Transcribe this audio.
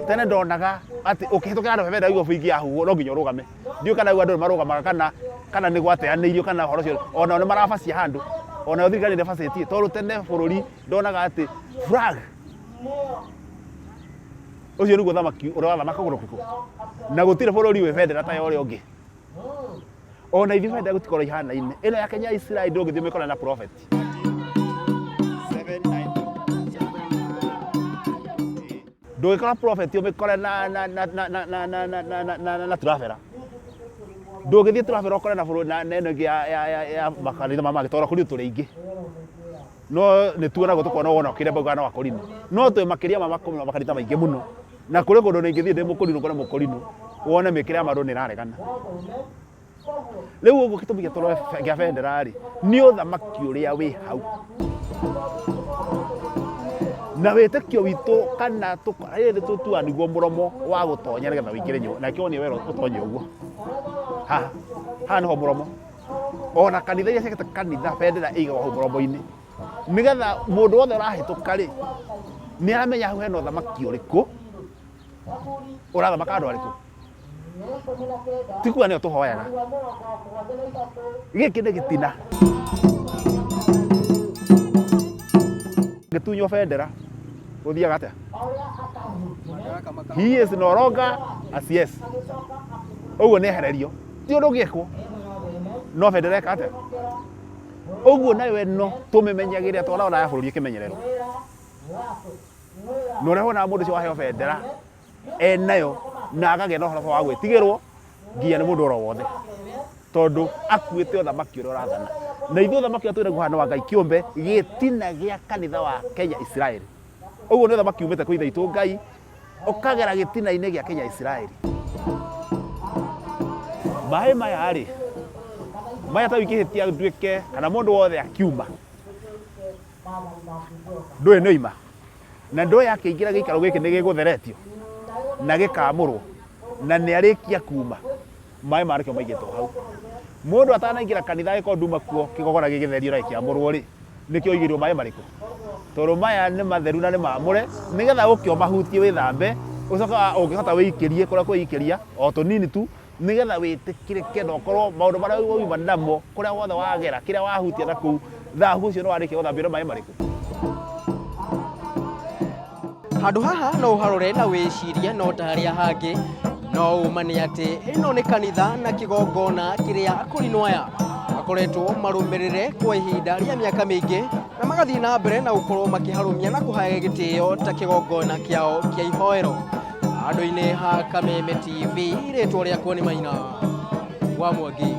Tene ndonaga atĩ ũkĩhĩtũkĩra handũ bendera yaigwo bingi yahuhwo no nginya ũrũgame. Ndiũĩ kana rĩu andũ nĩ marũgamaga kana kana nĩ gwateanĩirio kana ũhoro ũcio onao nĩ marabacia handũ onayo thirikari nĩ ĩbacĩtie tondũ tene bũrũri ndonaga atĩ flag ũcio nĩguo thamaki ũrĩa wathamaka kũndũ kũkũ na gũtirĩ bũrũri wĩ bendera ta ya ũrĩa ũngĩ ona ithuĩ bendera gũtikorwo ihanaine ĩno ya Kenya Israel ndũngĩthiĩ ũmĩkore na prophet. Ndũngĩkora prophet ũmĩkore na na na na na na na na na na na na turabera. Ndũngĩthiĩ turabera ũkore na bũrũri na na ĩno ĩngĩ ya ya ya ya makanitha ma mangĩ tondũ kũrĩ tũrĩ aingĩ. No nĩ tuonagwo tũkona wona ũkĩrĩa mbauga no akũrinũ. No twĩ makĩria ma makanitha maingĩ mũno. Na kũrĩ kũndũ ingĩthiĩ ndĩ mũkũrinũ ngore mũkũrinũ wone mĩkĩre ya maũndũ nĩ ĩraregana. Rĩu ũguo gĩtũmi gĩa bendera rĩ, nĩ ũthamaki ũrĩa wĩ hau. Na wĩtĩkio witũ kana rĩrĩ tũtuaga nĩguo mũromo wa gũtonya nĩgetha ũingĩre nyũmba. Na nĩkĩo wonire werwo ũtonye ũguo. Haha, haha nĩho mũromo. Ona kanitha iria ciakĩte kanitha bendera ĩigagwo hau mũromo-inĩ. Nĩgetha mũndũ wothe ũrahĩtũka rĩ, nĩ aramenya hau hena ũthamaki ũrĩkũ, ũrathamaka andũ arĩkũ. Ti kuga nĩo tũhoyaga. Gĩkĩ nĩ gĩtina. Gĩtunywo bendera, gũthiaga atĩa? He is no longer a CS. Ũguo nĩ ehererio. Ti ũndũ ũngĩkwo. No bendera ĩka atĩa? Ũguo nayo ĩno tũmĩmenyagĩrĩre tondũ ona ya bũrũri ĩkĩmenyererwo. Na ũrĩa wonaga mũndũ ũcio waheo bendera enayo na akagĩa na ũhoro wa gwĩtigĩrwo nginya nĩ mũndũ oro wothe tondũ akuĩte ũthamaki ũrĩa ũrathana. Na ithuĩ ũthamaki ũrĩa twĩnaguo haha nĩ wa Ngai kĩũmbe gĩtina gĩa kanitha wa Kenya Israel. Ũguo nĩ ũthamaki umĩte kwĩ ithe witũ Ngai ũkagera gĩtina-inĩ gĩa Kenya Israel. Maĩ maya rĩ, maya ta ingĩhĩtia nduĩke kana mũndũ wothe akiuma ndũĩ nĩ oima na ndũĩ akĩingĩra gĩikaro gĩkĩ nĩ gĩgũtheretio na gĩkamũrwo na nĩ arĩkia kuma maĩ ma nĩkĩo maigĩtwo hau. Mũndũ atanaingĩra kanitha angĩkorwo nduma kuo kĩgongona gĩgĩtherio na gĩkĩamũrwo rĩ, nĩkĩo ũigĩirwo maĩ marĩkũ? Tondũ maya nĩ matheru na nĩ mamũre nĩgetha ũke ũmahutie wĩthambe ũcoke ũngĩhota wĩikĩrie kũrĩa kwĩikĩria o tũnini tu nĩgetha wĩtĩkĩrĩke na ũkorwo maũndũ marĩa wauma namo kũrĩa wothe wagera kĩrĩa wahutia na kũu thahu ũcio nĩ warĩkia gũthambio na maĩ marĩkũ? Handũ haha no ũharore na wĩcirie no ta harĩa hangĩ, no ũma nĩ atĩ ĩno nĩ kanitha na kĩgongona kĩrĩa akũrinũ aya makoretwo marũmĩrĩre kwa ihinda rĩa mĩaka mĩingĩ na magathiĩ na mbere na gũkorwo makĩharũmia na kũhae gĩtĩo ta kĩgongona kĩao kĩa ihoero. Handũ-inĩ ha Kameme TV, rĩtwa rĩakwa nĩ Maina wa Mwangi.